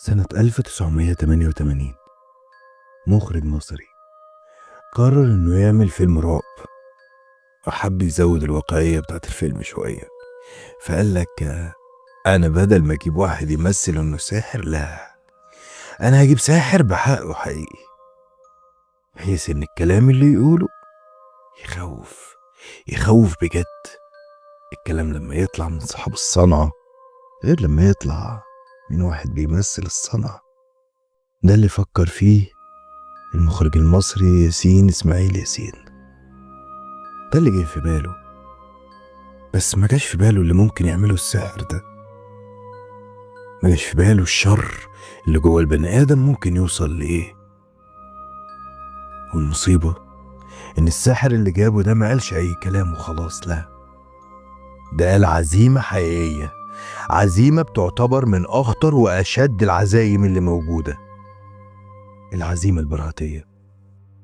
سنة 1988 مخرج مصري قرر إنه يعمل فيلم رعب، وحب يزود الواقعية بتاعت الفيلم شوية. فقال لك أنا بدل ما أجيب واحد يمثل إنه ساحر، لا، أنا هجيب ساحر بحقه حقيقي، بحيث إن الكلام اللي يقوله يخوف، يخوف بجد. الكلام لما يطلع من صاحب الصنعة غير لما يطلع من واحد بيمثل الصنعة. ده اللي فكر فيه المخرج المصري ياسين إسماعيل ياسين، ده اللي جه في باله. بس ما جاش في باله اللي ممكن يعمله السحر ده، ما جاش في باله الشر اللي جوه البني آدم ممكن يوصل لإيه. والمصيبة إن الساحر اللي جابه ده ما قالش أي كلام وخلاص، لا، ده قال عزيمة حقيقية، عزيمة بتعتبر من أخطر وأشد العزايم اللي موجودة، العزيمة البرهتية.